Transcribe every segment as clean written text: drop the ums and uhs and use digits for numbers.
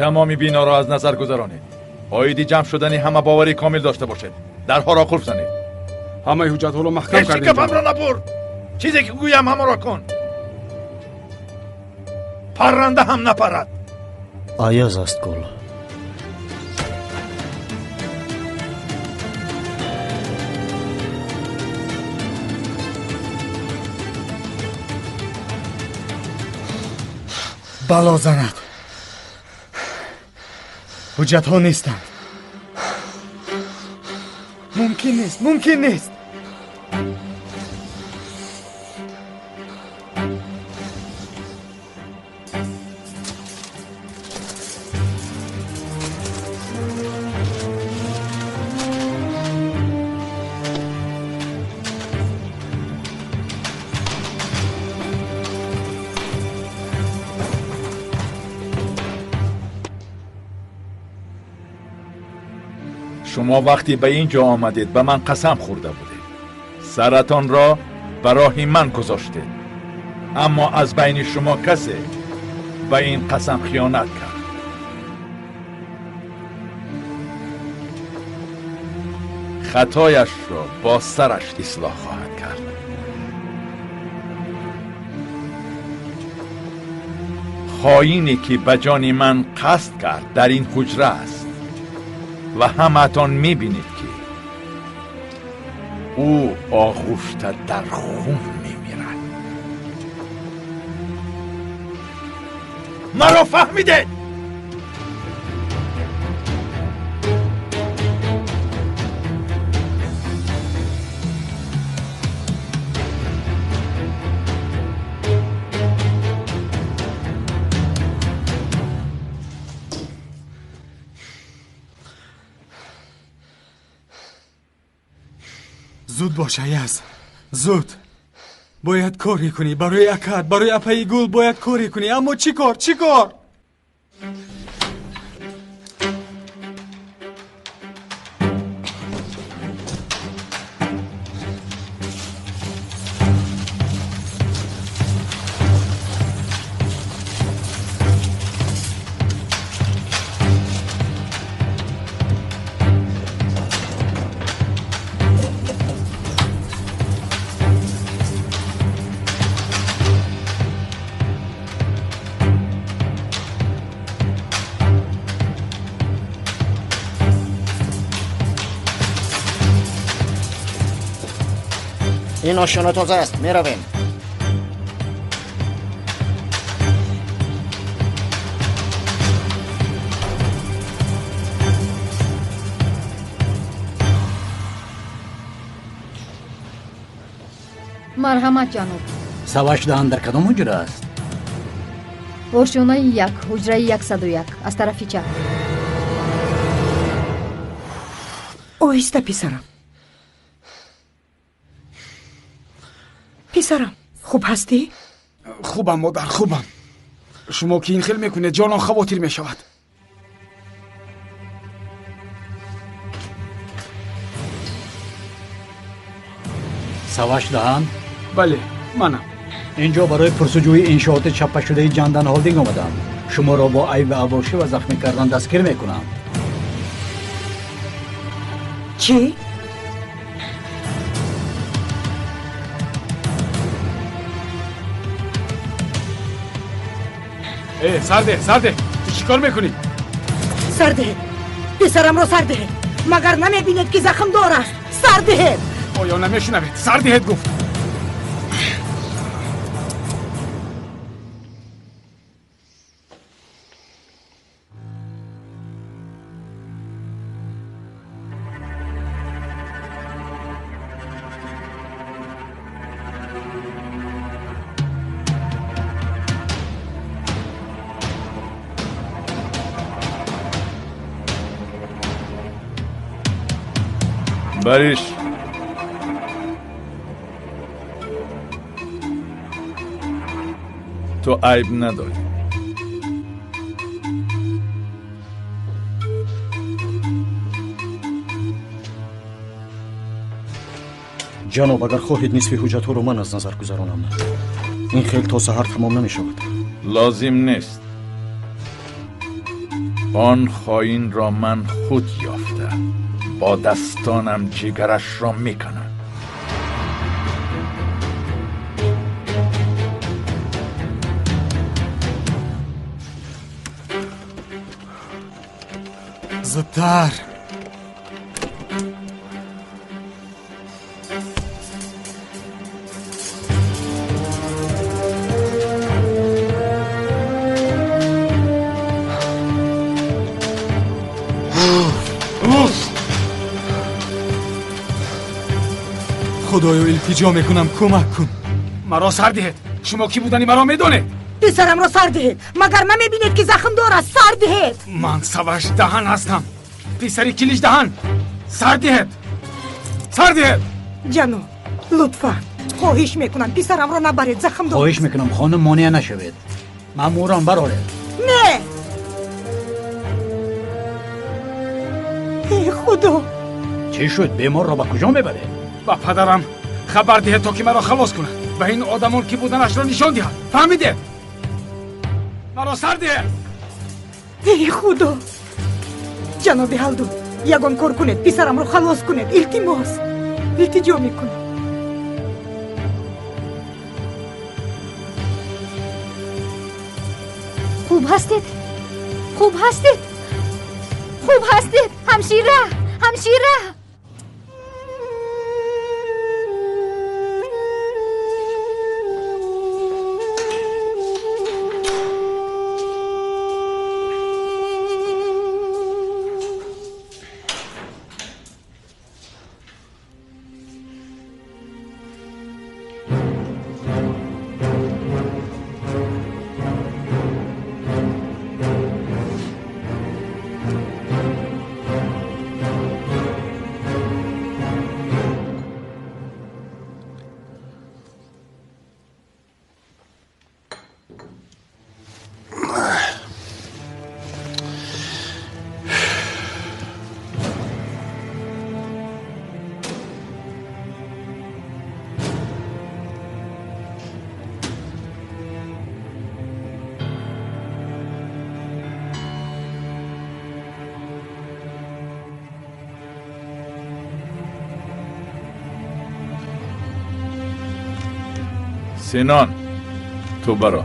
Тамоми биноро аз назар гузаронед. Оиди ҷамъ шудани ҳама боварӣ комил дошта бошед. Дарҳоро қулф занед. Ҳамаи ҳуҷҷатҳоро маҳкам кардем. Ҳеҷ гапамро набур. Чизе ки гӯям ҳамаро кун. Парранда ҳам напарад. Аяз аст гул. Бало занад. Ҳуҷҷатҳо нестанд. Мумкин нест, мумкин нест. Шумо вақте ба ин ҷо омадед ба ман қасам хӯрда будед. Саратонро ба роҳи ман гузоштед. Аммо аз байни шумо касе ба ин қасам хиёнат кард. Хатояшро бо сараш ислоҳ хоҳад кард. Хоине ки ба ҷони ман қасд кард дар ин ҳуҷра аст. Ва ҳамаатон мебинед ки ӯ оғушта дар хун мемирад. Маро фаҳмидед? Зуд бош, Аяз, зуд. Бояд коре кунӣ барои акат, барои апаи гул бояд коре кунӣ. Аммо чӣ кор, чӣ кор? Ин ошёна тоза аст, меравем. Марҳамат, ҷаноб. Саваш даҳан дар кадом ҳуҷра аст? Ошёнаи як, ҳуҷраи 101, аз тарафи чап. Оҳиста, писарам. Писарам, хуб ҳастӣ? Хубам, модар, хубам. Шумо ки ин хел мекунед, ҷонам хавотир мешавад. Саваш даҳан? Бале, манам. Инҷо барои пурсуҷӯии иншооти чаппашудаи Ҷандан Холдинг омадам. Шуморо бо айби абошӣ ва захмӣ кардан дастгир мекунам. Чӣ? Сарде, сарде, ту чӣ кор мекунӣ? Сарде, писарамро сардиҳед. Магар намебинед ки захмдор аст? Сардиҳед. Оё намешунавед? Сардиҳед гуфт. Бариш, ту айб надорӣ. Ҷаноб, агар хоҳед нисфи ҳуҷҷатҳоро ман аз назар гузаронам. Ин хел то саҳар тамом намешавад. Лозим нест. Он хоинро ман худ ёфта, бо дастонам ҷигарашро мекунам. Зудтар! Худоё, илтиҷо мекунам, кӯмак кун. Маро сар диҳед. Шумо кӣ будани маро медонед? Писарамро сар диҳед. Магар намебинед, ки захм дорад? Сар диҳед. Ман Саваш Даҳан ҳастам, писари Килич Даҳан. Сар диҳед, сар диҳед. Ҷаноб, лутфан, хоҳиш мекунам, писарамро набаред, захм дорад. Хоҳиш мекунам, хонум, монеа нашавед. Маъмурон, бароред. Не, эй Худо! Чӣ шуд? Беморро ба куҷо мебаред? Ба падарам хабар диҳед, то ки маро халос кунад. Ба ин одамон ки буданашро нишон диҳад. Фаҳмидед? Маро сар диҳед. Эй Худо! Ҷаноби Ҳалдун, ягон кор кунед, писарамро халос кунед. Илтимос, илтиҷо мекунам. Хуб ҳастед? Хуб ҳастед? Хуб ҳастед? Ҳамшира, ҳамшира! Синон, ту баро.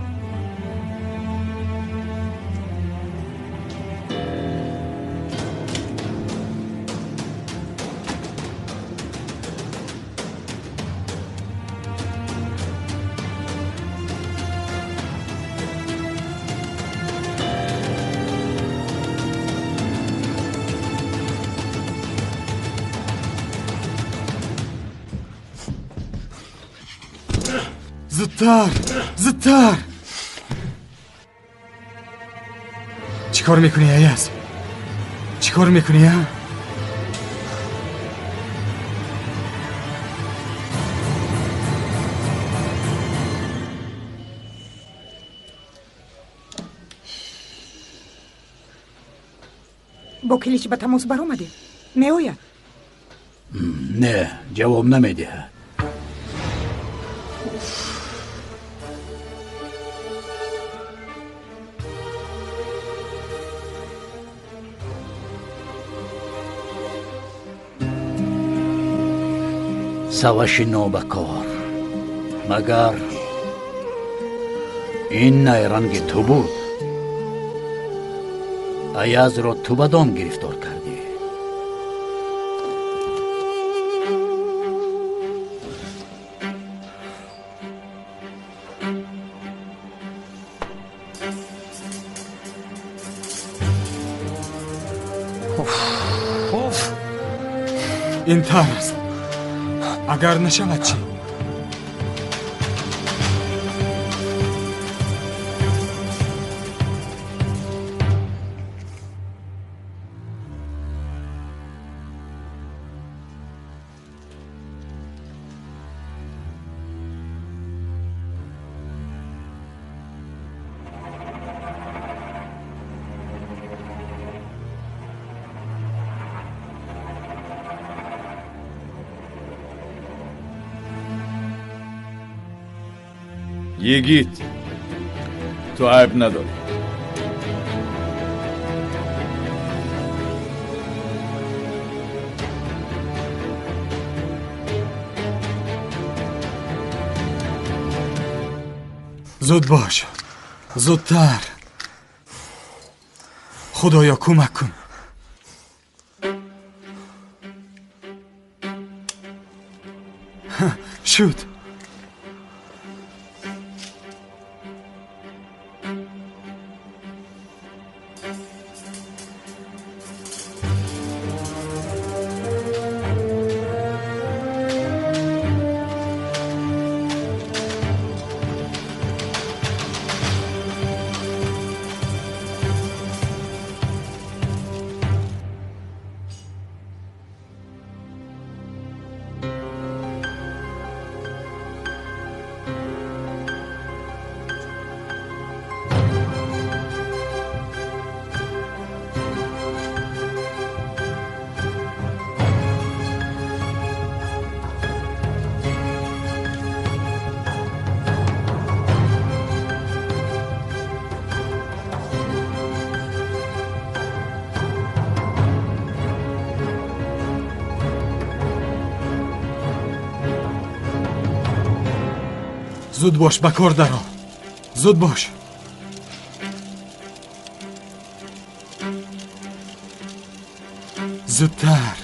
Зудтар, зудтар! Чӣ кор мекунӣ, Аяз? Чӣ кор мекунӣ, а? Бо Килич ба тамос баромадед? Меояд? Не, ҷавоб намедиҳад. Саваши нобакор, магар ин найранги ту буд? Аязро ту ба дом гирифтор кардӣ. Ин тар аст. Агар нашавад чӣ? Йигит, ту айб надорӣ. Зуд бош, зудтар. Худоё, кӯмак кун. Шуд. Зуд бош, ба кор даро. Зуд бош. Зудтар.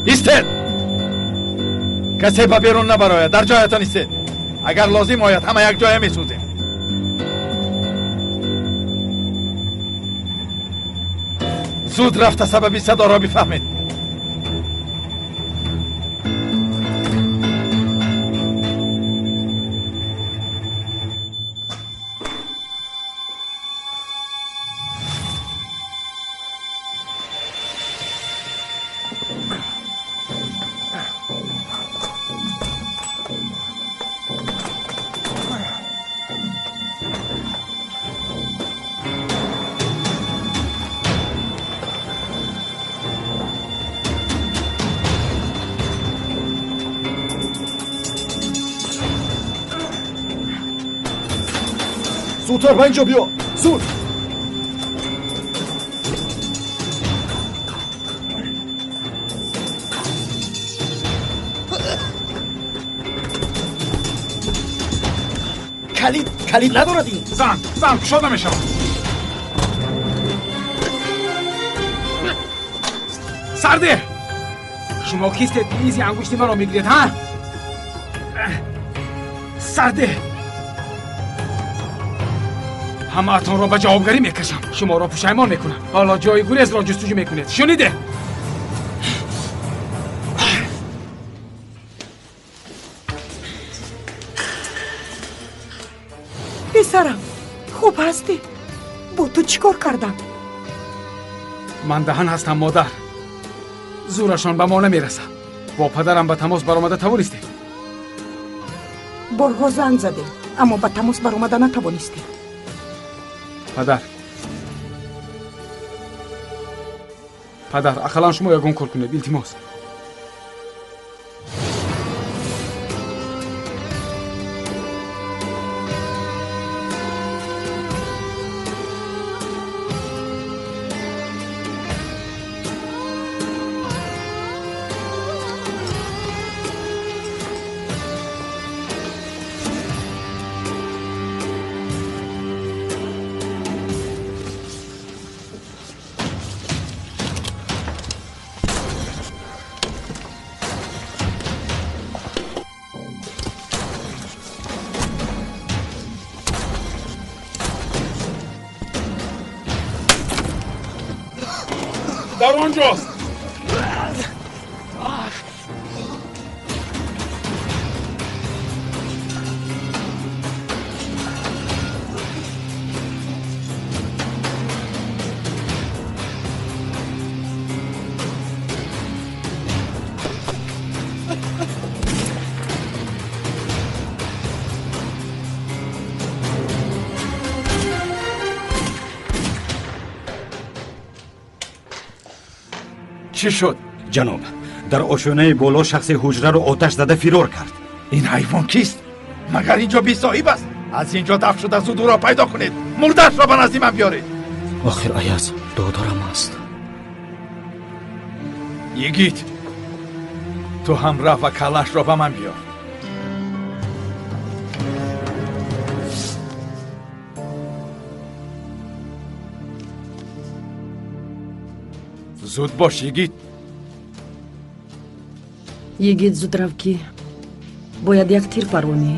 Истед! Касе ба берун набарояд, дар ҷоятон истед. Агар лозим ояд, ҳама як ҷоя месӯзем. Зуд рафта сабаби садоро бифаҳмед. Зудтар ба инҷо биё, зуд. Калид, калид надорад ин. Зан, зан, кушода мешавад. Сарде! Шумо кистед ки изи ангушти маро мегиред, ҳа? Сарде! Ҳамаатонро ба ҷавобгарӣ мекашам. Шуморо пушаймон мекунам. Ҳоло ҷои гурезро ҷустуҷӯ мекунед. Шуниде? Писарам, хуб ҳастӣ? Бо ту чӣ кор кардам? Ман даҳан ҳастам, модар. Зӯрашон ба мо намерасад. Бо падарам ба тамос баромада тавонистем. Борҳо занг задем, аммо ба тамос баромада натавонистем. Падар, падар, ақаллан шумо ягон кор кунед, илтимос. Дар он ҷост. Чӣ шуд? Ҷаноб, дар ошёнаи боло шахси ҳуҷраро оташ зада фирор кард. Ин ҳайвон кист? Магар инҷо бесоҳиб аст? Аз инҷо дафт шуда, зуд ӯро пайдо кунед. Мурдаашро ба назди ман биёред. Охир Аяз додарам аст. Йигит, ту ҳам рафт ва каллаашро ба ман биёр. Зуд бош, йигит. Йигит, зуд рав, ки бояд як тир паронӣ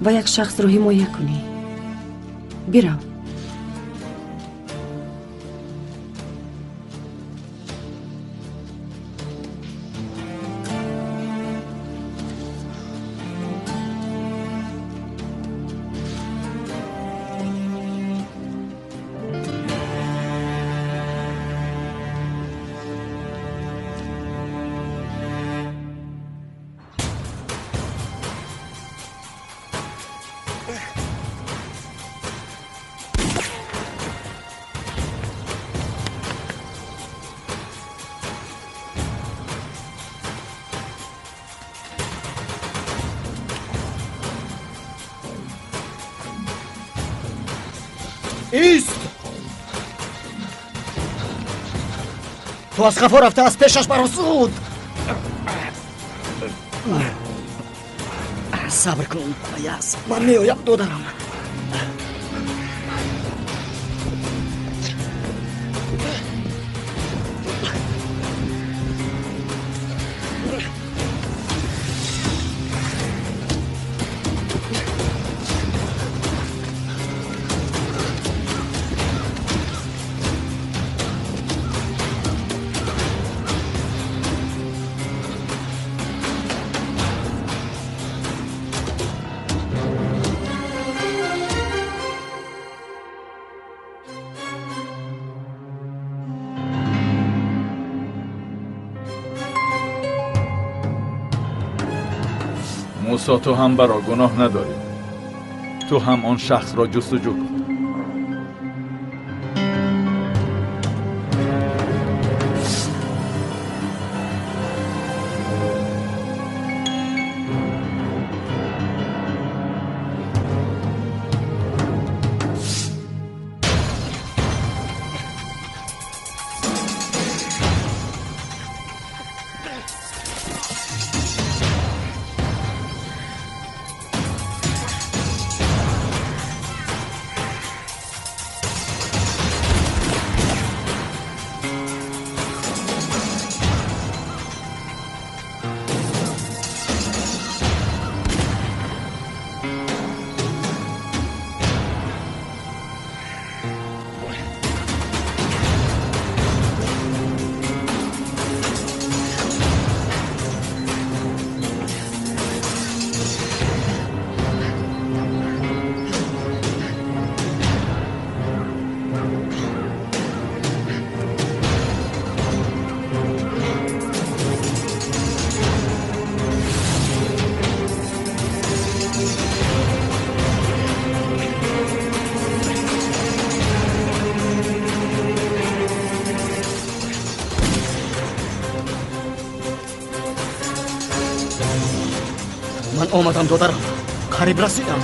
ва як шахсро ҳимоя кунӣ. Бирав. Ист! Ту аз хафо рафта, аз пешаш баро, зуд! Сабр кун, Аяз, ман меоям, додарам. Мусо, ту ҳам баро, гуноҳ надорӣ. Ту ҳам он шахсро ҷустуҷӯ кун. Ман омадам, додарам, қариб расидам.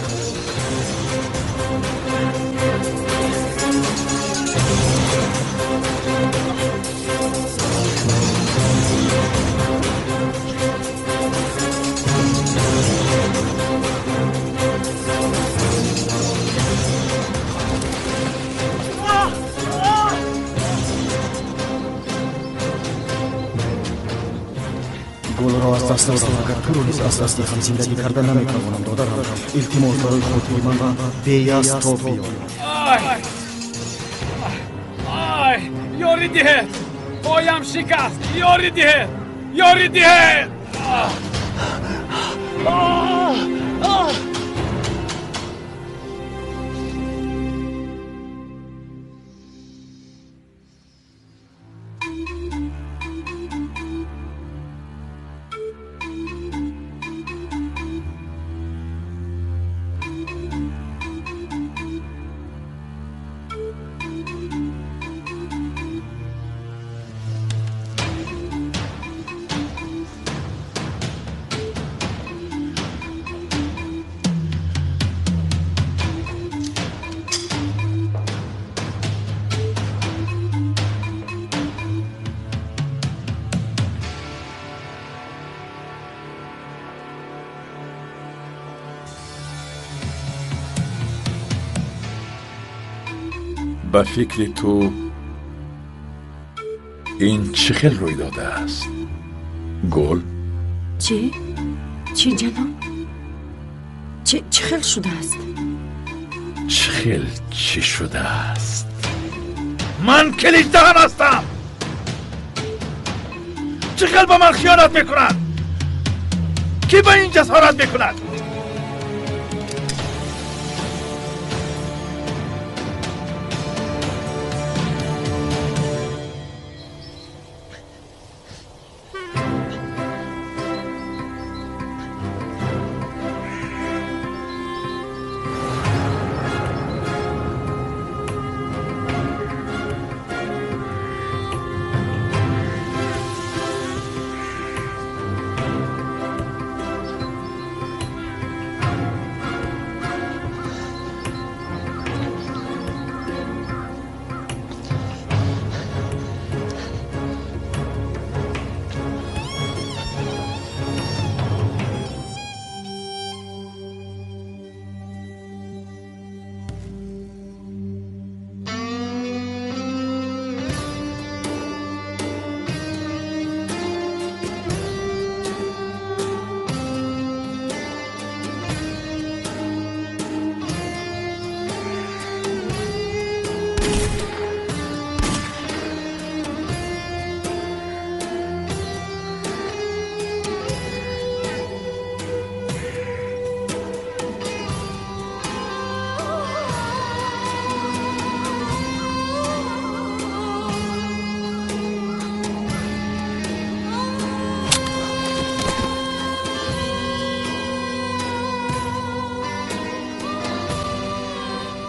Гулро аз даст додам, агар туро низ аз даст диҳам, зиндагӣ карда наметавонам, додарам. Илтимос, барои хотири ман ва Беяз то биёр. Ай! Ай! Ёрӣ диҳед! Поям шикаст! Ёрӣ диҳед! Ёрӣ диҳед! Ба фикри ту ин чӣ хел рӯй додааст? Гул? Чӣ? Чӣ ҷаноб? Чӣ хел шудааст? Чӣ хел чӣ шудааст? Ман Киличдаҳан ҳастам! Чӣ хел ба ман хиёнат мекунад? Кӣ ба ин ҷасорат мекунад?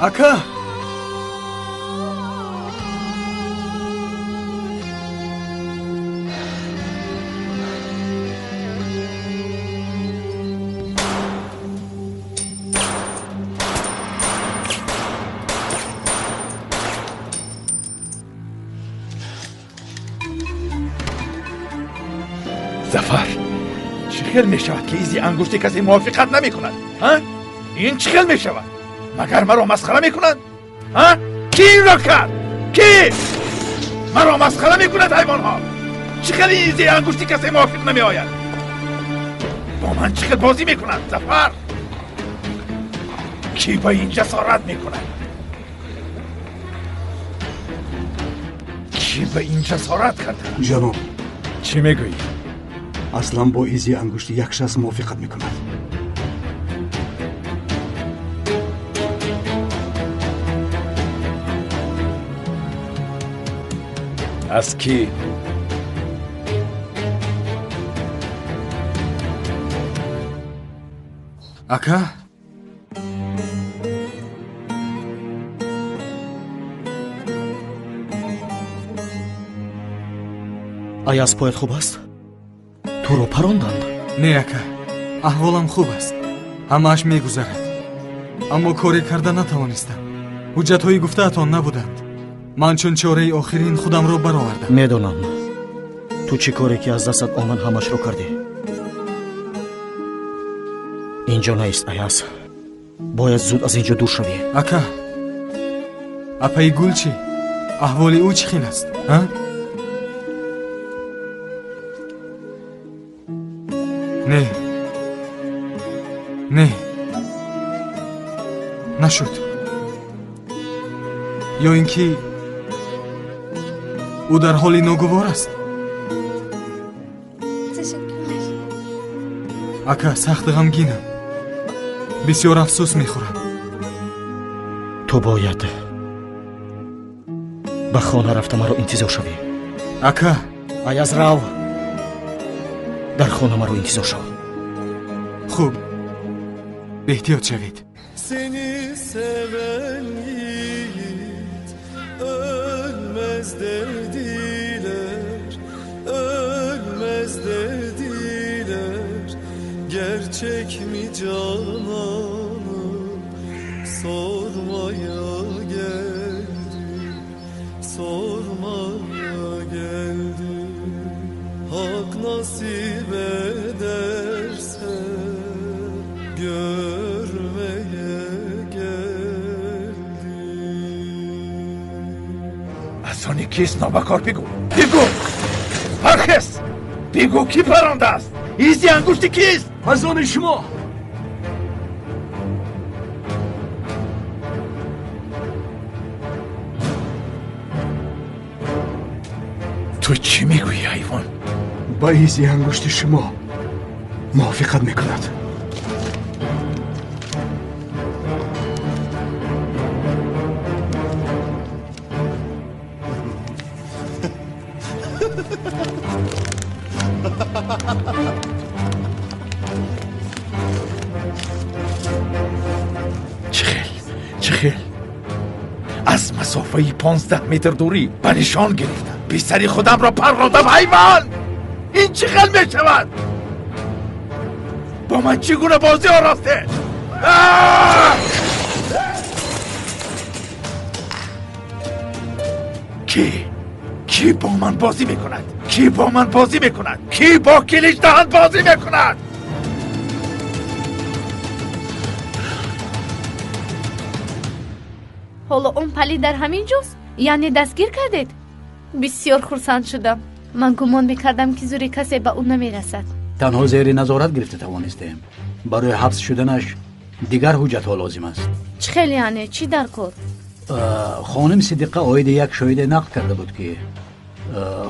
Ака! Зафар, чӣ хел мешавад ки изи ангушти касе мувофиқат намекунад? Ин чӣ хел мешавад? Магар маро масхара мекунад? Кӣ инро кард? Кӣ? Маро масхара мекунад ҳайвонҳо? Чӣ хел изи ангушти касе мувофиқ намеояд? Бо ман чӣ хел бозӣ мекунад, Зафар? Кӣ ба ин ҷасорат мекунад? Кӣ ба ин ҷасорат карда? Ҷаноб. Чӣ мегӯӣ? Аслан бо изи ангушти як шахс мувофиқат мекунад. Аз кӣ? Ака? Аяз поят хуб аст? Туро паронданд? Не, ака, аҳволам хуб аст. Ҳамааш мегузарад. Аммо коре карда натавонистам. Ҳуҷҷатҳои гуфтаатон набуданд. Ман чун чораи охирин худамро баровардам. Медонам. Ту чӣ коре ки аз дастат омад ҳамашро кардӣ. Инҷо наист, Аяз. Бояд зуд аз инҷо дур шавӣ. Ака, апаи Гул чӣ? Аҳволи ӯ чӣ хел аст? Не, не, нашуд. Ё ин ки Ӯ дар ҳоли ногувор аст. Ака, сахт ғамгинам. Бисёр афсӯс мехӯрам. Ту бояд ба хона рафта маро интизор шавӣ. Ака! Аяз, рав, дар хона маро интизор шав. Хуб, эҳтиёт шавед. Seni seven yiğit ölmez dediler, ölmez dediler. Gerçek mi cananım, sormaya geldim, sormaya geldim. Hak nasip ederse görmeye geldim. Аз они кист нобакор? Бигӯ, бигӯ, бархез, бигӯ, кӣ парондааст? Изи ангушти кист? Аз они шумо. Ту чӣ мегӯӣ, ҳайвон? Ба изи ангушти шумо мувофиқат мекунад. Чӣ хел, чӣ хел аз масофаи 15 метр дурӣ ба нишон гирифтам, писари худамро паррондам. Ҳайвон, ин чӣ хел мешавад? Бо ман чӣ гуна бозӣ оростед? Кӣ, кӣ бо ман бозӣ мекунад? Кӣ бо ман бозӣ мекунад? Кӣ бо киличдаҳан бозӣ мекунад? Ҳоло он палид дар ҳамин ҷост? Яъне дастгир кардед? Бисёр хурсанд шудам. Ман гумон мекардам, ки зури касе ба ӯ намерасад. Танҳо зери назорат гирифта тавонистем. Барои ҳабс шуданаш дигар ҳуҷҷатҳо лозим аст. Чӣ хел яъне? Чӣ дар кор? Хоним Сидиқа оиди як шоҳиде нақл карда буд, ки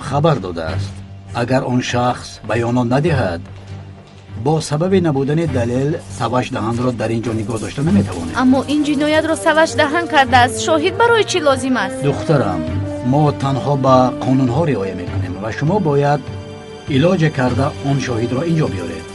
хабар додааст. Агар он шахс баёнот надиҳад, бо сабаби набудани далел савашдаҳанро дар ин ҷо нигоҳ дошта наметавонем. Аммо ин ҷиноятро савашдаҳан кардааст. Шоҳид барои чӣ лозим аст? Духтарам, мо танҳо ба қонунҳо риоя мекунем ва шумо бояд илоҷе карда он шоҳидро ин ҷо биёред.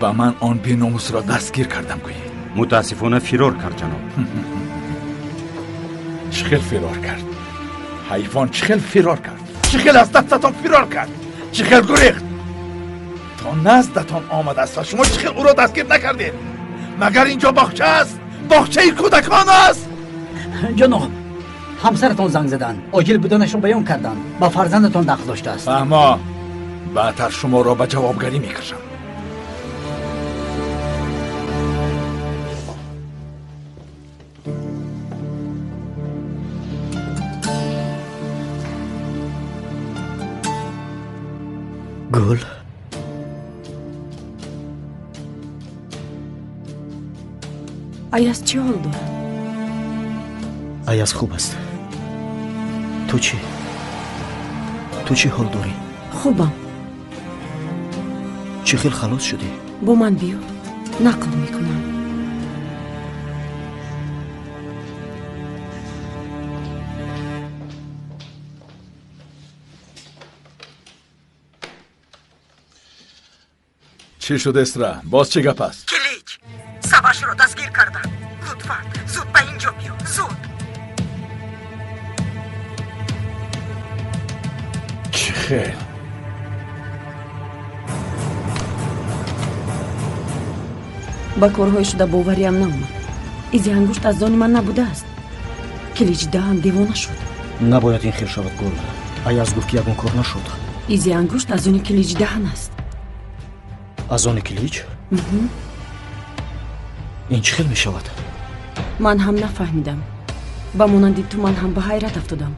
Ба ман он беномусро дастгир кардам, гӯед. Мутаассифона, фирор кард, ҷаноб. Чӣ хел фирор кард? Ҳайвон, чӣ хел фирор кард? Чӣ хел аз дастатон фирор кард? Чӣ хел гурехт? То наздатон омадааст ва шумо чӣ хел ӯро дастгир накардед? Магар ин ҷо боғча аст? Боғчаи кӯдакон аст? Ҷаноб, ҳамсаратон занг заданд, оҷил буданашро баён карданд, ба фарзандатон дахл доштааст. Фаҳмо, баъдтар шуморо ба ҷавобгарӣ мекашам. Гул, Аяз чӣ ҳол дорад? Аяз хуб аст. Ту чӣ? Ту чӣ ҳол дорӣ? Хубам. Чӣ хел халос шудӣ? Бо ман биё, нақл мекунам. Чӣ шуд, Эсра? Боз чӣ гап аст? Килич Савашро дастгир кардам. Лутфан, зуд ба ин ҷо биё, зуд. Чӣ хел? Ба корҳои шуда бовариам наомад. Изи ангушт аз они ман набудааст. Килиҷдаҳан девона шуд. Набояд ин хел шавад, Гул. Аяз гуфт, ки ягон кор нашуд. Изи ангушт аз они Килиҷдаҳан аст. Аз они Килиҷ? Ин чӣ хел мешавад? Ман ҳам нафаҳмидам. Ба монанди ту ман ҳам ба ҳайрат афтодам.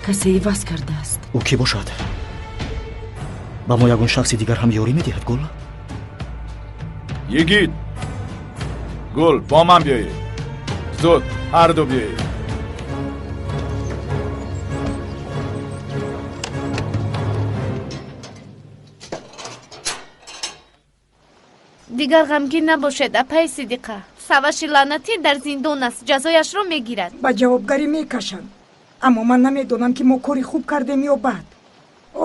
Касе иваз кардааст. Ӯ кӣ бошад? Ба мо ягон шахси дигар ҳам ёрӣ медиҳад, Гул? Йигит! Гул, бо ман биёед. Зуд, ҳарду биёед. Дигар ғамгин набошед, апаи Сидиқа. Саваши лаънатӣ дар зиндон аст, ҷазояшро мегирад. Ба ҷавобгарӣ мекашанд. Аммо ман намедонам, ки мо кори хуб кардем ё бад.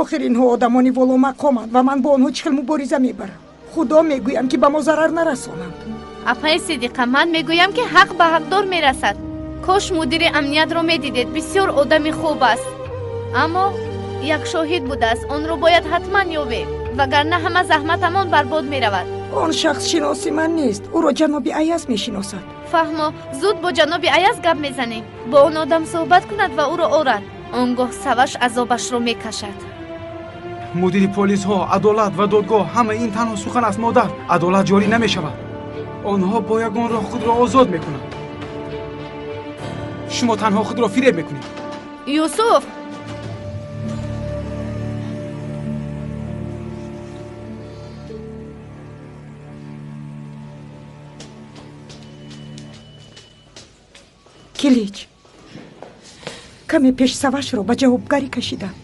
Охир инҳо одамони воломақоманд ва ман бо онҳо чӣ хел мубориза мебарам. Худо мегӯям, ки ба мо зарар нарасонанд. Апаи Сидиқа, ман мегӯям, ки ҳақ ба ҳақдор мерасад. Кош мудири амниятро медидед, бисёр одами хуб аст. Аммо як шоҳид будааст, онро бояд ҳатман ёбем, вагарна ҳама заҳматамон барбод меравад. Он шахс шиноси ман нест, ӯро ҷаноби Аяз мешиносад. Фаҳмо, зуд бо ҷаноби Аяз гап мезанем. Бо он одам суҳбат кунад ва ӯро орад. Он гоҳ Саваш азобашро мекашад. Мудири полисҳо, адолат ва додгоҳ, ҳама ин танҳо сухан аст, модар. Адолат ҷорӣ намешавад. Онҳо бо ягон роҳ худро озод мекунанд. Шумо танҳо худро фиреб мекунед. Юсуф! Килич, каме пеш Савашро ба ҷавобгарӣ кашидам.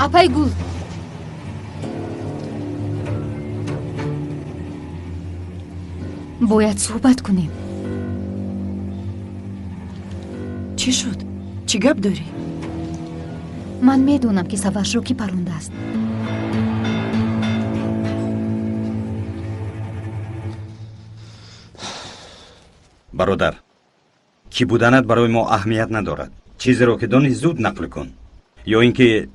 Апай Гул, бояд суҳбат кунем. Чӣ шуд? Чӣ гап дорӣ? Ман медонам, ки Савашро кӣ парондааст. Бародар, кӣ буданат барои мо аҳамият надорад. Чизеро ки донӣ, зуд нақл кун. Ё ин ки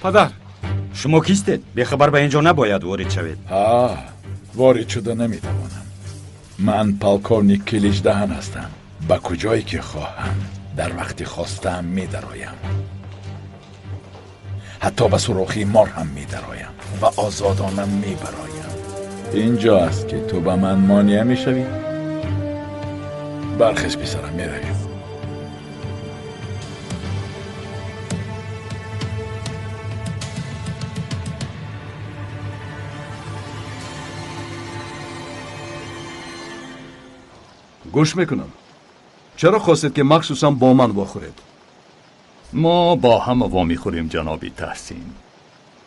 падар, шумо кистед? Бехабар ба ин ҷо набояд ворид шавед. Ҳа, ворид шуда наметавонам. Ман полковник Килиҷдаҳан ҳастам. Ба куҷое ки хоҳам, дар вақти хостаам медароям. Ҳатто ба сурохи мор ҳам медароям ва озодона мебароям. Инҷо аст, ки ту ба ман монеа мешавӣ? Бархез, писарам, меравем. Гӯш мекунам. Чаро хостед, ки махсусан бо ман вохӯред? Мо бо ҳама вомехӯрем, ҷаноби Таҳсин.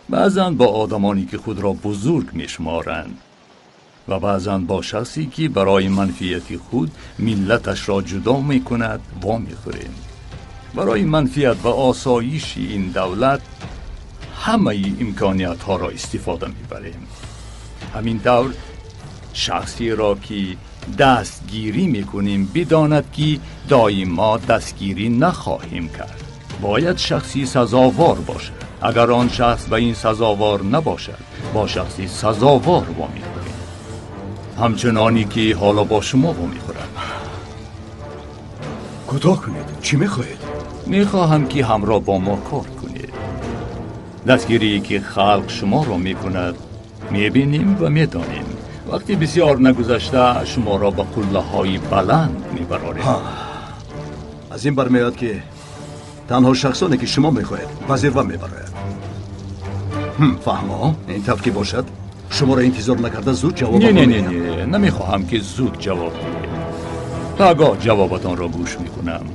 Баъзан бо одамоне ки худро бузург мешуморанд ва баъзан бо шахсе ки барои манфиати худ миллаташро ҷудо мекунад вомехӯрем. Барои манфиат ва осоиши ин давлат ҳамаи имкониятҳоро истифода мебарем. Ҳамин тавр шахсеро ки дастгирӣ мекунем бидонад, ки доимо дастгирӣ нахоҳем кард. Бояд шахси сазовор бошад. Агар он шахс ба ин сазовор набошад, бо шахси сазовор вомехӯрем, ҳамчуноне ки ҳоло бо шумо вомехӯрам. Кӯтоҳ кунед, чӣ мехоҳед? Мехоҳам, ки ҳамроҳ бо мо кор кунед. Дастгирие ки халқ шуморо мекунад, мебинем ва медонем. Вақти бисёр нагузашта шуморо ба қуллаҳои баланд мебарорем. Аз ин бармеояд, ки танҳо шахсоне ки шумо мехоҳед ба зирва мебарояд. Фаҳмо, ин тавр ки бошад, шуморо интизор накарда зуд ҷавоб Не, не, не, не, намехоҳам, ки зуд ҷавоб диҳед. Пагоҳ ҷавобатонро гӯш мекунам.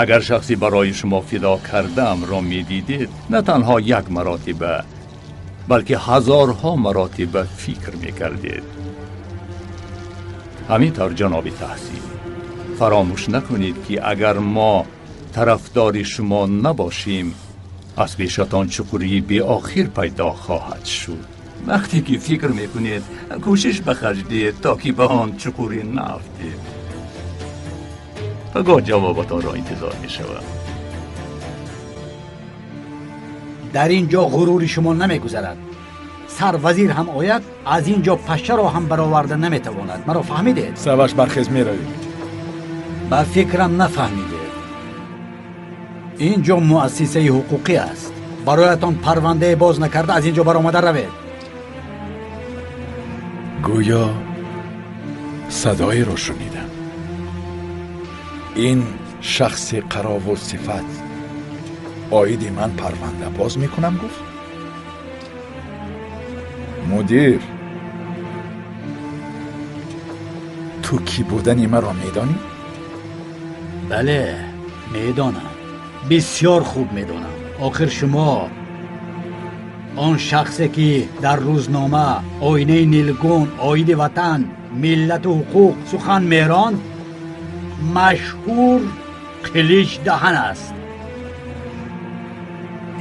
Агар шахси барои шумо фидо кардаамро медидед, на танҳо як маротиба, балки ҳазорҳо маротиба фикр мекардед. Ҳамин тавр, ҷаноби Таҳсин, фаромӯш накунед, ки агар мо тарафдори шумо набошем, аз пешатон чуқурии беохир пайдо хоҳад шуд. Вақте ки фикр мекунед, кӯшиш ба харҷ диҳед, то ки ба он чуқурӣ наафтед. Пагоҳ ҷавобатонро интизор мешавам. Дар ин ҷо ғурури шумо намегузарад. Сарвазир ҳам ояд, аз ин ҷо пашшаро ҳам бароварда наметавонад. Маро фаҳмидед? Саваш, бархез, меравем. Ба фикрам нафаҳмидед. Ин ҷо муассисаи ҳуқуқӣ аст. Бароятон парвандае боз накарда аз ин ҷо баромада равед. Гӯё садоеро шунидам. Ин шахси қаровулсифат оиди ман парванда боз мекунам гуфт. Мудир, ту кӣ будани маро медонӣ? Бале, медонам. Бисёр хуб медонам. Охир шумо он шахсе ки дар рӯзнома оинаи нилгун оиди ватан, миллату ҳуқуқ сухан меронд, машҳур Қилич Даҳан аст.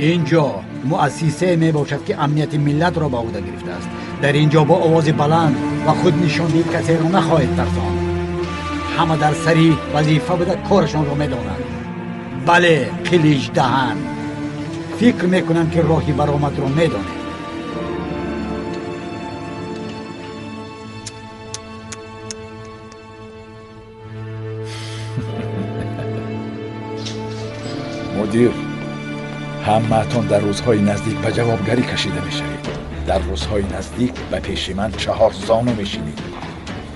Ин ҷо муассисае мебошад, ки амнияти миллатро ба ӯҳда гирифтааст. Дар ин ҷо бо овози баланд ва худнишондиҳӣ касеро нахоҳед тарсонд. Ҳама дар сари вазифа буда корашонро медонанд. Бале, Қилич Даҳан, фикр мекунам, ки роҳи баромадро медонед. Мудир, ҳамаатон дар рӯзҳои наздик ба ҷавобгарӣ кашида мешавед. Дар рӯзҳои наздик ба пеши ман чаҳор зону мешинед.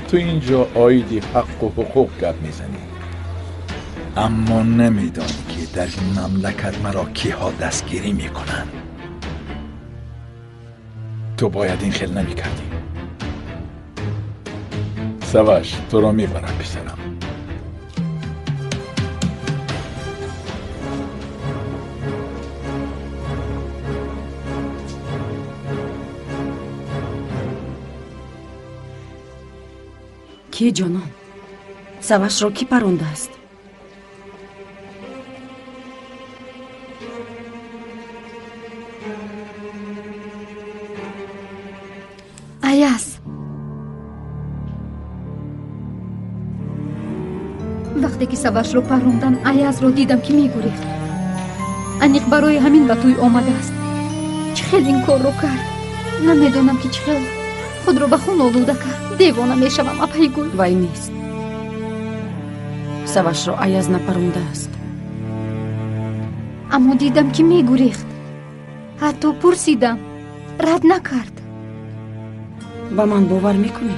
Ту ин ҷо оиди ҳаққу ҳуқуқ гап мезанӣ, аммо намедонӣ, ки дар ин мамлакат маро киҳо дастгирӣ мекунанд. Ту бояд ин хел намекардӣ. Саваш, туро мебарам, писарам. Ки ҷонон? Савашро кӣ парондааст? Аяз, вақте ки Савашро парондан, Аязро дидам, ки мегурехт. Аниқ барои ҳамин ба тӯй омадааст. Чӣ хел ин корро кард? Намедонам, ки чӣ хел худро ба хун олуда кард. Девона мешавам, апаи гул. Вай нест. Савашро Аяз напарондааст. Аммо дидам, ки мегурехт. Ҳатто пурсидам, рад накард. Ба ман бовар мекунӣ?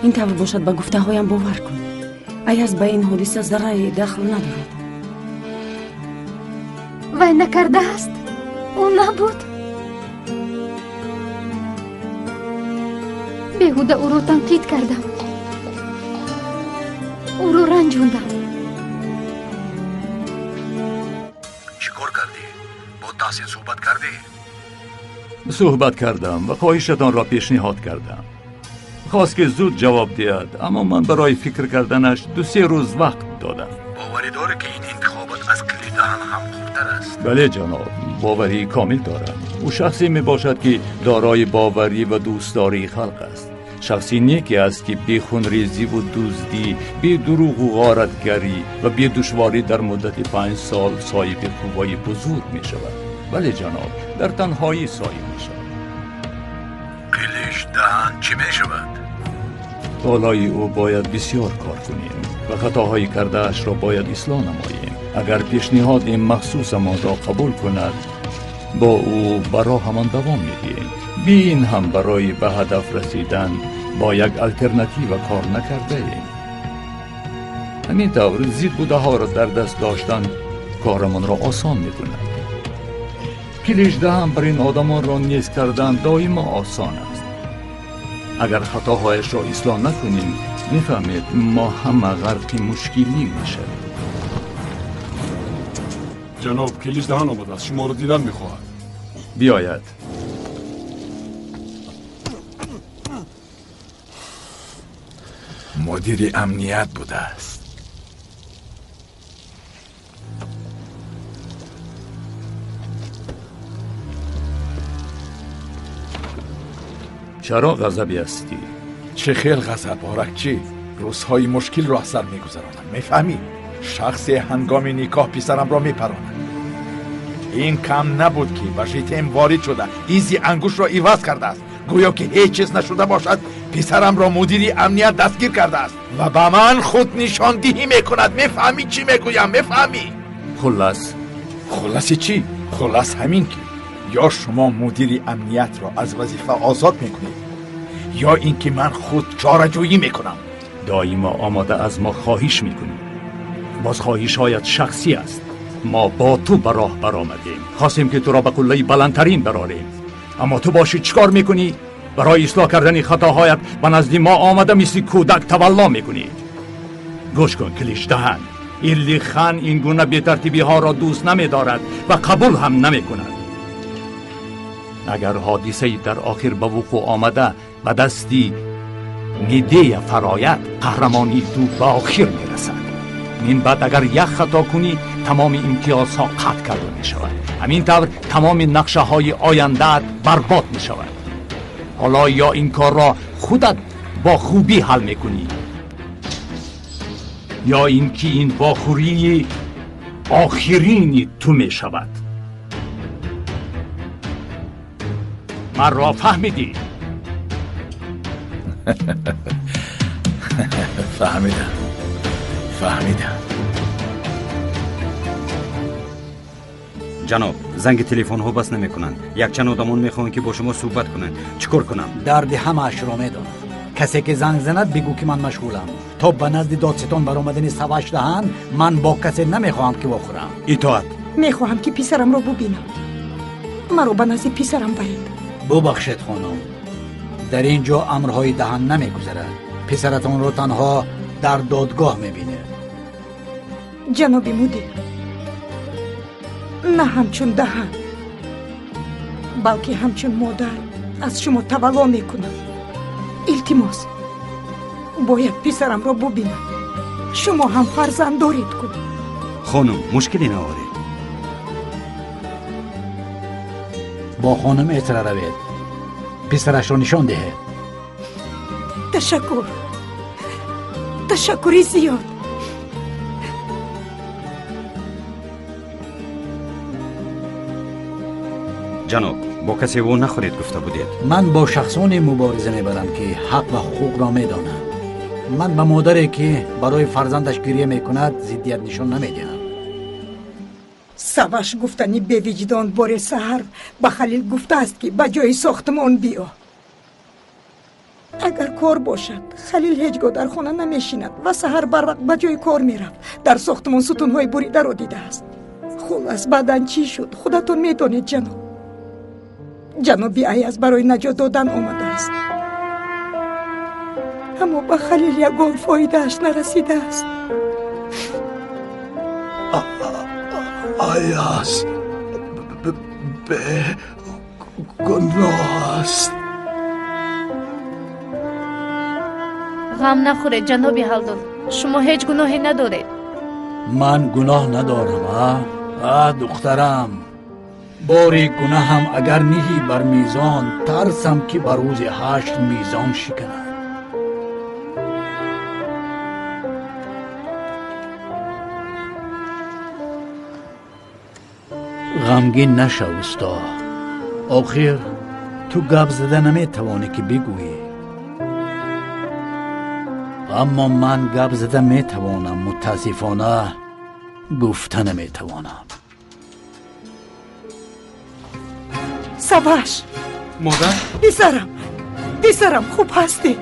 Ин тавр бошад, ба гуфтаҳоям бовар кун. Аяз ба ин ҳодиса заррае дахл надорад. Вай накардааст? Ӯ набуд? Беҳуда ӯро танқид кардам, ӯро ранҷондам. Чӣ кор кардӣ? Бо Таҳсин суҳбат кардӣ? Суҳбат кардам ва хоҳишатонро пешниҳод кардам. Хост, ки зуд ҷавоб диҳад, аммо ман барои фикр карданаш 2-3 рӯз вақт додам. Боварӣ дорӣ, ки ин интихобот аз Қилич Даҳан ҳам хубтар аст? Бале, ҷаноб, боварии комил дорам. Ӯ шахсе мебошад, ки дорои боварӣ ва дӯстдории халқ аст. Шахси неке аст, ки бехунрезиву дуздӣ, бедурӯғу ғоратгарӣ ва бедушворӣ дар муддати 5 сол соҳиби қувваи бузург мешавад. Бале, ҷаноб, дар танҳоӣ соҳиб мешавад. Қилич Даҳан чӣ мешавад? Болои ӯ бояд бисёр кор кунем ва хатоҳои кардаашро бояд ислоҳ намоем. Агар пешниҳоди махсусамонро қабул кунад, бо ӯ ба роҳамон давом медиҳем. Би ин ҳам барои ба ҳадаф расидан бо як алтернатива кор накардаем. Ҳамин тавр зид будаҳоро дар даст доштан корамонро осон мекунад. Қилич Даҳан бар ин одамонро низ кардан доимо осон аст. Агар хатоҳояшро ислоҳ накунем, мефаҳмед, мо ҳама ғарқи мушкилӣ мешавем. Ҷаноб, Қилич Даҳан омадааст, шуморо дидан мехоҳад. Биёяд. Мудири амният будааст. Чаро ғазабӣ ҳастӣ? Чӣ хел ғазаб, Оракчӣ? Рӯзҳои мушкилро аз сар мегузаронам, мефаҳмӣ? Шахсе ҳангоми никоҳ писарамро мепаронад. Ин кам набуд ки ба житем ворид шуда изи ангушро иваз кардааст. Гӯё ки ҳеҷ чиз нашуда бошад, писарамро мудири амният дастгир кардааст ва ба ман худ нишондиҳӣ мекунад. Мефаҳмӣ чӣ мегӯям? Мефаҳмӣ? Хуллас. Хулласи чӣ? Хуллас ҳамин ки ё шумо мудири амниятро аз вазифа озод мекунед, ё ин ки ман худ чораҷӯӣ мекунам. Доимо омода аз мо хоҳиш мекунӣ. Боз хоҳишҳоят шахсӣ аст. Мо бо ту ба роҳ баромадем, хостем ки туро ба қуллаи баландтарин барорем. Аммо ту бошӣ чӣ кор мекунӣ? Барои ислоҳ кардани хатоҳоят ба назди мо омада мисли кӯдак тавалло мекунӣ. Гӯш кун, Киличдаҳан, Иллихан ин гуна бетартибиҳоро дӯст намедорад ва қабул ҳам намекунад. Агар ҳодисае дар охир ба вуқӯъ омада ба дасти Медея фарояд, қаҳрамонии ту ба охир мерасад. Мин баъд агар як хато кунӣ, тамоми имтиёзҳо қатъ карда мешавад. Ҳамин тавр тамоми нақшаҳои ояндаат барбод мешавад. Ҳоло ё ин корро худат бо хубӣ ҳал мекунӣ, ё ин ки ин вохӯрии охирини ту мешавад. Манро фаҳмидӣ? Фаҳмидам, фаҳмидам. Ҷаноб, занги телефонҳо бас намекунанд. Якчанд одамон мехоҳанд ки бо шумо суҳбат кунанд. Чӣ кор кунам? Дарди ҳамаашро медонам. Касе ки занг занад, бигӯ ки ман машғулам. То ба назди додситон баромадани Саваш даҳанд, ман бо касе намехоҳам ки вохӯрам. Итоат. Мехоҳам ки писарамро бубинам. Маро ба назди писарам баред. Бубахшед хонум, дар ин ҷо амрҳои даҳан намегузарад. Писаратонро танҳо дар додгоҳ мебинед. Ҷаноби мудир, на ҳамчун даҳан, балки ҳамчун модар аз шумо тавалло мекунам. Илтимос, бояд писарамро бубинам. Шумо ҳам фарзанд доред ку. Хонум, мушкиле наоред. Бо хонум Эсра равед, писарашро нишон диҳед. Ташаккур, ташаккури зиёд. Ҷаноб, бо касе во нахӯред гуфта будед. Ман бо шахсоне мубориза мебарам ки ҳақ ва ҳуқуқро медонанд. Ман ба модаре ки барои фарзандаш гирья мекунад зиддият нишон намедиҳам. Саваш гуфтани бевиҷдон боре саҳар ба Халил гуфтааст ки ба ҷои сохтмон биё. Агар кор бошад, Халил ҳеҷ гоҳ дар хона намешинад ва саҳар барвақт ба ҷои кор мерафт. Дар сохтмон сутунҳои буридаро дидааст. Хуллас, баъдан чӣ шуд худатон медонед ҷаноб. Ҷаноби Аяз барои наҷот додан омадааст, аммо ба Халил ягон фоидааш нарасидааст. Аяз бегуноҳ аст. Ғам нахӯред ҷаноби Ҳалдун, шумо ҳеҷ гуноҳе надоред. Ман гуноҳ надорам, а? А, духтарам, бори гунаҳам агар ниҳӣ бар мизон, тарсам ки ба рӯзи ҳашт мизон шиканад. Ғамгин нашав усто. Охир ту гап зада наметавонӣ ки бигӯӣ. Аммо ман гап зада метавонам, мутаассифона гуфта наметавонам. Саваш! Модар? Писарам, писарам, хуб ҳастӣ?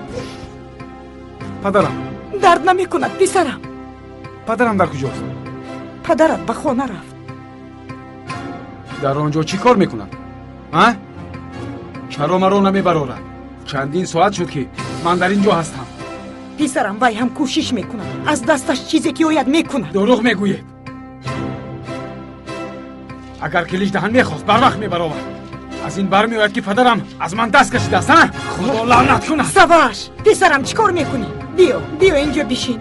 Падарам. Дард намекунад писарам. Падарам дар куҷост? Падарат ба хона рафт. Дар он ҷо чӣ кор мекунад? А? Чаро маро намебарорад? Чандин соат шуд ки ман дар ин ҷо ҳастам. Писарам, вай ҳам кӯшиш мекунад. Аз дасташ чизе ки ояд мекунад. Дурӯғ мегӯед. Агар Киличдаҳан мехост, барвақт мебаровард. Аз ин бармеояд ки падарам аз ман даст кашидааст, а? Худо лаънат кунад. Саваш, писарам, чӣ кор мекунӣ? Биё, биё инҷо бишин.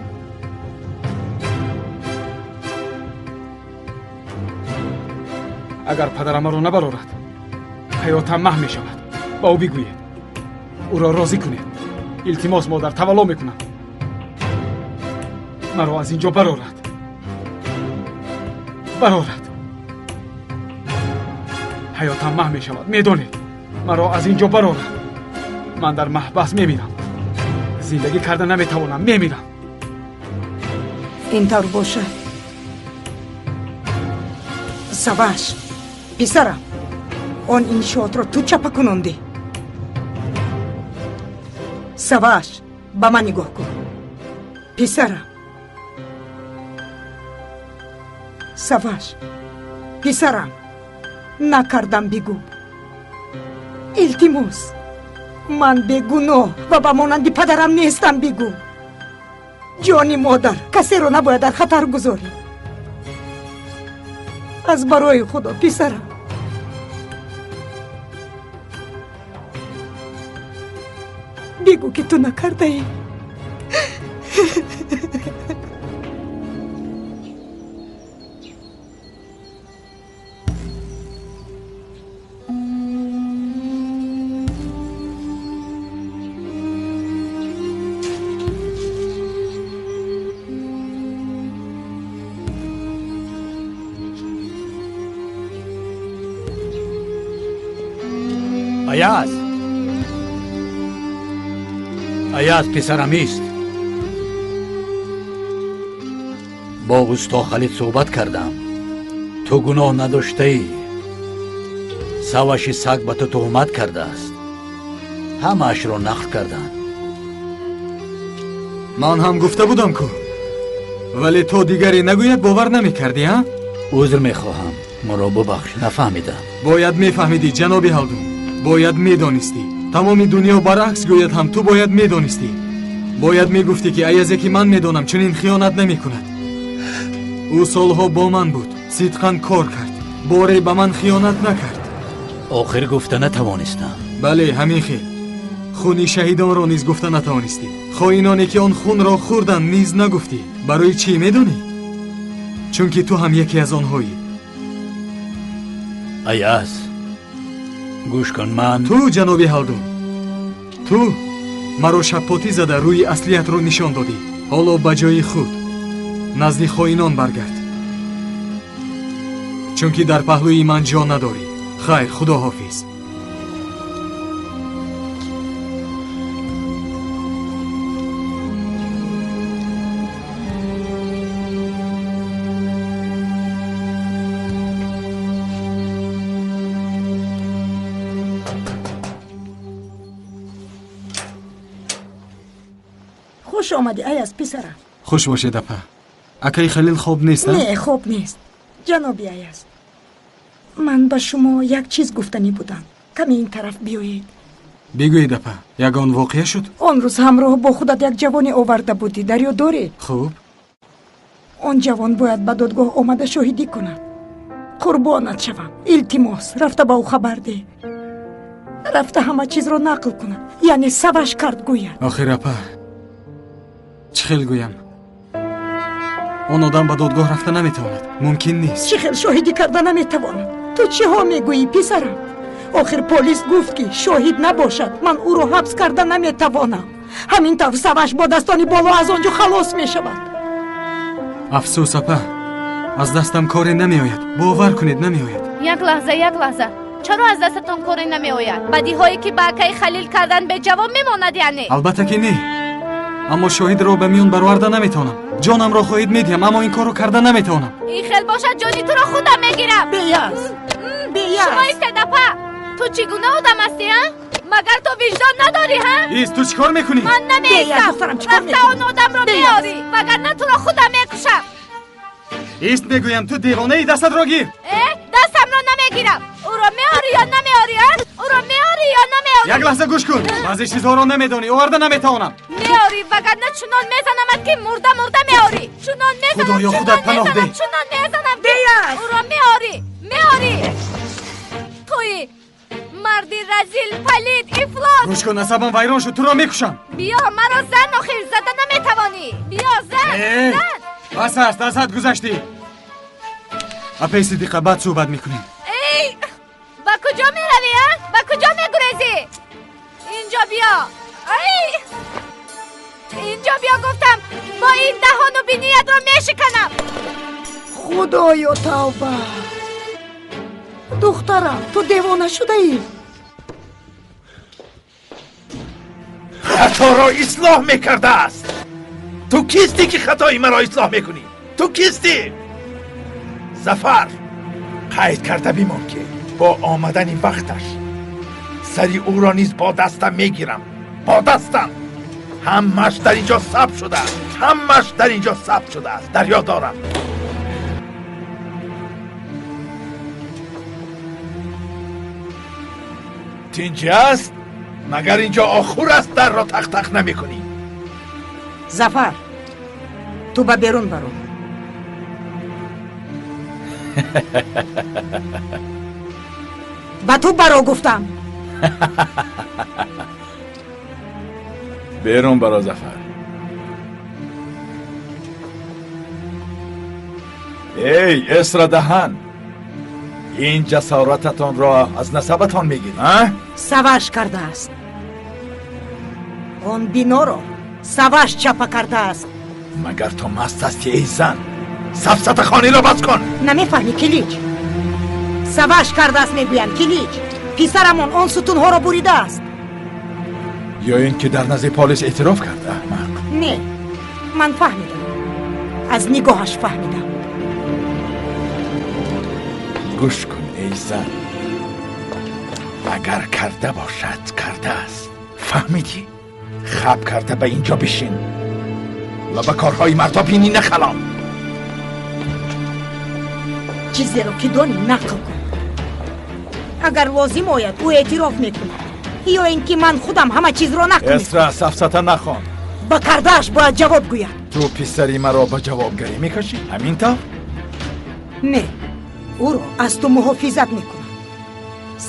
Агар падарам маро набарорад, ҳаётам маҳв мешавад. Ба ӯ бигӯед, ӯро розӣ кунед. Илтимос модар, тавалло мекунам. Маро аз ин ҷо барорад. Барорад. Ҳаётам маҳв мешавад, медонед. Маро аз ин ҷо барорад. Ман дар маҳбас мемирам. Зиндагӣ карда наметавонам, мемирам. Ин тавр бошад. Саваш, писарам, он иншоотро ту чапа кунондӣ. Саваш, ба ман нигоҳ кун. Писарам. Саваш, писарам, накардам бигӯ. Илтимос, ман бегуноҳ ва ба монанди падарам нестам бигӯ. Ҷони модар, касеро набояд дар хатар гузорӣ. Аз барои Худо, писарам. Бигӯ ки ту накардаӣ. Аяз, Аяз писарам ист. Бо усто Халид суҳбат кардам. Ту гуноҳ надоштаӣ. Саваши саг ба ту туҳмат кардааст. Ҳамаашро нақл карданд. Ман ҳам гуфта будам ку, вале то дигаре нагӯяд бовар намекардӣ, а? Узр мехоҳам, маро бубахш, нафаҳмидам. Бояд мефаҳмидӣ, ҷаноби Ҳалдун. Бояд медонистӣ. Тамоми дунё баръакс гӯяд ҳам ту бояд медонистӣ. Бояд мегуфтӣ ки Аязе ки ман медонам чунин хиёнат намекунад. Ӯ солҳо бо ман буд, сидқан кор кард, боре ба ман хиёнат накард. Охир гуфта натавонистам. Бале, ҳамин хел. Хуни шаҳидонро низ гуфта натавонистӣ. Хоиноне ки он хунро хӯрданд низ нагуфтӣ. Барои чӣ медонӣ? Чунки ту ҳам яке аз онҳоӣ. Аяз, гӯш кун, ман ту, ҷаноби Ҳалдун, ту маро шаппотӣ зада рӯи аслиятро нишон додӣ. Ҳоло ба ҷои худ назди хоинон баргард, чунки дар паҳлӯи ман ҷо надорӣ. Хайр, худо ҳофиз. Хуш омадӣ, Аяз писарам. Хуш бошед, апа. Акаи Халил хоб нест? Не, хоб нест. Ҷаноби Аяз, ман ба шумо як чиз гуфтанӣ будам. Каме ин тараф биёед. Бигӯед, апа, ягон воқеа шуд? Он рӯз ҳамроҳ бо худат як ҷавоне оварда будӣ, дар ёд дорӣ? Хуб. Он ҷавон бояд ба додгоҳ омада шоҳидӣ кунад. Қурбонат шавам, илтимос, рафта ба ӯ хабар деҳ. Рафта ҳама чизро нақл кунад, яъне саваш кард гӯяд. Охир, апа, чӣ хел гӯям? Он одам ба додгоҳ рафта наметавонад. Мумкин нест. Чӣ хел шоҳидӣ карда наметавонад? Ту чиҳо мегӯӣ, писарам? Охир полис гуфт ки шоҳид набошад, ман ӯро ҳабс карда наметавонам. Ҳамин тавр саваш бо дастони боло аз он ҷо халос мешавад. Афсӯс, апа, аз дастам коре намеояд. Бовар кунед, намеояд. Як лаҳза, як лаҳза. Чаро аз дастатон коре намеояд? Бадиҳое ки ба акаи Халил кардан беҷавоб мемонад, яъне? Албатта ки не. Аммо шоҳидро ба миён бароварда наметавонам. Ҷонамро хоҳед медиҳам, аммо ин корро карда наметавонам. Ин хел бошад, ҷони туро худам мегирам. Беяз, беяз. Шумо истед, апа. Ту чӣ гуна одам ҳастӣ, а? Магар ту виҷдон надорӣ, ҳа? Ист, ту чӣ кор мекунӣ? Ман намеистам. Рафта он одамро меорӣ, вагарна туро худам мекушам. Ист, мегӯям, ту девонаи, дастатро гир. Э, дастамро намегирам. Ӯро меорӣ ё намеорӣ, а? Ӯро меорӣ ё намеорӣ? Як лаҳза гӯш кун. Баъзе чизҳоро намедонӣ, оварда наметавонам. Меорӣ, вагарна чунон мезанамат ки мурда мурда меорӣ. Чунон мезанам, Худоё, худат паноҳ деҳ. Чунон мезанам ки ӯро меорӣ, меорӣ. Туи марди разил, палид, ифлос. Гӯш кун, асабам вайрон шуд, туро мекушам. Биё, маро зан, охир зада наметавонӣ. Биё, зан, зан. Бас аст, аз ҳад гузаштӣ. Апаи Сидиқа, баъд суҳбат мекунем. Эй, ба куҷо меравӣ, а? Ба куҷо мегурезӣ? Инҷо биё. Ай, инҷо биё гуфтам. Бо ин даҳону биниятро мешиканам. Худоё, тавба! Духтарам, ту девона шудаӣ? Хаторо ислоҳ мекардааст. Ту кистӣ, ки хатои маро ислоҳ мекунӣ? Ту кистӣ? Зафар, қайд карда бимон, ки бо омадани вақташ сари ӯро низ бо дастам мегирам. Бо дастам. Ҳамааш дар ин ҷо сабт шудааст. Ҳамааш дар ин ҷо сабт шудааст. Дар ёд дорам. Тинҷи аст? Магар ин ҷо охур аст, дарро тақ-тақ намекунӣ? Зафар, ту ба берун баро. Ба ту баро гуфтам. Берун баро, Зафар. Эй, Эсра даҳан, ин ҷасорататонро аз насабатон мегирӣ, а? Саваш кардааст. Он биноро Саваш чапа кардааст. Магар ту маст ҳастӣ, эй зан? Сафсатахониро бас кун. Намефаҳмӣ, Килич? Саваш кардааст, мегӯям, Килич. Писарамон он сутунҳоро буридааст. Ё ин ки дар назди полис эътироф кард, аҳмақ? Не, ман фаҳмидам. Аз нигоҳаш фаҳмидам. Гӯш кун, эй зан. Агар карда бошад, кардааст. Фаҳмидӣ? Хаб карда ба ин ҷо бишин ва ба корҳои мардо бинӣ нахалон. Чизеро ки донӣ, нақл кун. Агар лозим ояд, ӯ эътироф мекунад. Ё ин ки ман худам ҳама чизро нақл мекунам. Эсра, сафсата нахон. Ба кардааш бояд ҷавоб гӯяд. Ту писари маро ба ҷавобгарӣ мекашӣ? Ҳамин тавр? Не, ӯро аз ту муҳофизат мекунам.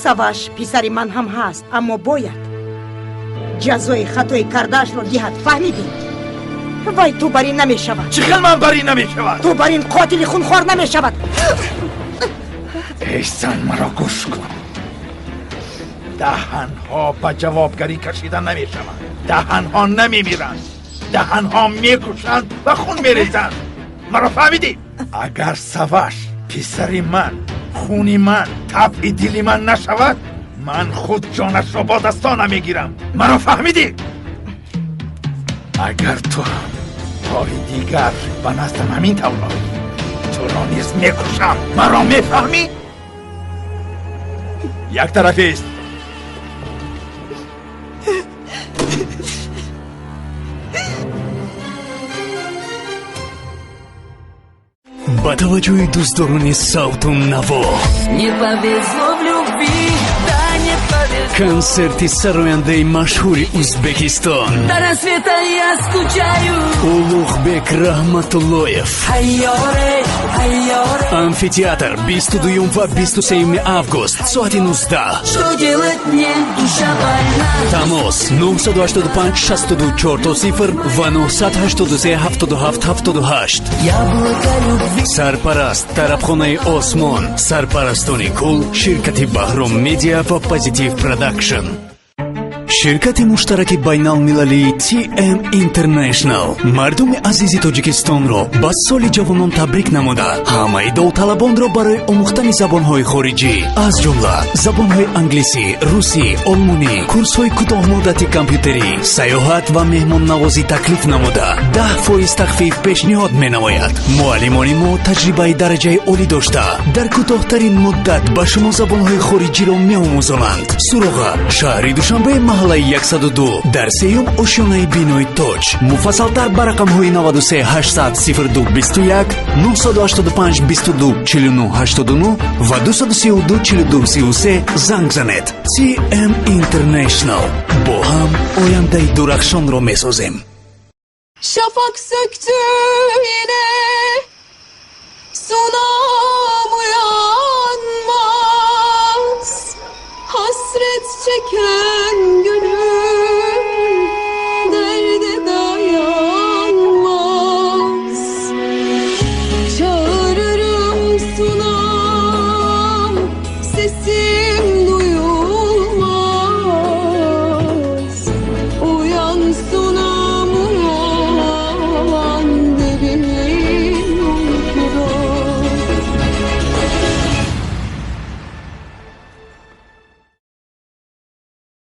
Саваш писари ман ҳам ҳаст, аммо бояд ҷазои хатои кардаашро диҳад. Фаҳмидӣ? Вай ту бар ин намешавад. Чӣ хел ман бар ин намешавад? Ту бар ин қотили хунхор намешавад. Эй зан, маро гӯш кун. Даҳанҳо ба ҷавобгарӣ кашида намешаванд. Даҳанҳо намемиранд. Даҳанҳо мекушанд ва хун мерезанд. Маро фаҳмидӣ? Агар Саваш писари ман, хуни ман, табъи дили ман нашавад, ман худ ҷонашро бо дастонам мегирам. Маро фаҳмидӣ? Агар ту ҳам бори дигар ба наздам ҳамин тавр оӣ, туро низ мекушам. Маро мефаҳмӣ? Як тарафист. Ба таваҷҷӯҳи дӯстдорони савту наво. Не повезло в любви, да не повезло. Консерти сарояндаи машҳури Узбекистон. До рассвета я скучаю. Улуғбек Раҳматуллоев. Айёре, айёре. Амфитеатр 22 ва 23 август соати 19. Что делать мне, душа больна. Тамос 985 62 40 ва 983 77 78. Яблоко любви. Сарпараст тарабхонаи Осмон, сарпарастони кул ширкати Баҳром Медиа ва Позитив Продакшн. Ширкати муштараки байналмилалии TM International мардуми азизи Тоҷикистонро ба соли ҷавонон табрик намуда, ҳамаи довталабонро барои омӯхтани забонҳои хориҷӣ, аз ҷумла забонҳои англисӣ, русӣ, олмонӣ, курсҳои кӯтоҳмуддати компютерӣ, сайёҳат ва меҳмоннавозӣ таклиф намуда, 10% тахфиф пешниҳод менамояд. Муаллимони мо таҷрибаи дараҷаи олӣ дошта, дар кӯтоҳтарин муддат ба шумо забонҳои хориҷиро меомӯзонанд. Суроға: шаҳри Душанбе, маҳаллаи 102, дар сеюм ошёнаи бинои Тоҷ. Муфассалтар ба рақамҳои 93 800 02 21, 985 22 49 89 ва 232 42 33 занг занед. TM International. Бо ҳам ояндаи дурахшонро месозем. Şafak söktü yine, sunam uyanmaz. Hasret çeker.